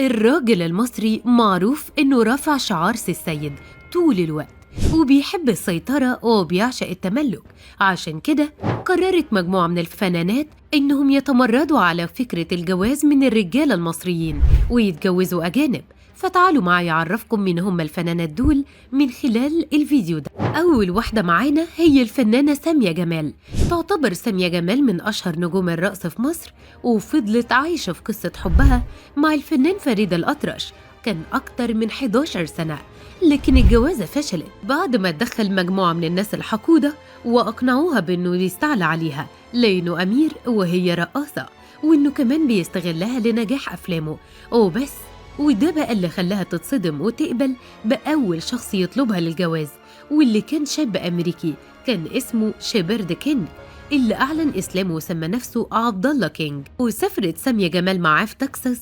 الراجل المصري معروف إنه رافع شعار سي السيد طول الوقت، وبيحب السيطرة وبيعشق التملك. عشان كده قررت مجموعة من الفنانات إنهم يتمردوا على فكرة الجواز من الرجالة المصريين ويتجوزوا أجانب. فتعالوا معي أعرفكم مين هم الفنانات دول من خلال الفيديو ده. أول واحدة معانا هي الفنانة سامية جمال. تعتبر سامية جمال من أشهر نجوم الرقص في مصر، وفضلت عايشة في قصة حبها مع الفنان فريد الأطرش كان أكتر من 11 سنة، لكن الجوازة فشلت بعد ما اتدخل مجموعة من الناس الحقودة وأقنعوها بأنه يستعلى عليها لأنه أمير وهي رقاصة، وإنه كمان بيستغلها لنجاح أفلامه وبس. وده بقى اللي خلاها تتصدم وتقبل بأول شخص يطلبها للجواز، واللي كان شاب أمريكي كان اسمه شيبرد كينج، اللي أعلن إسلامه وسمى نفسه عبد الله كينج. وسافرت سامية جمال معاه في تكساس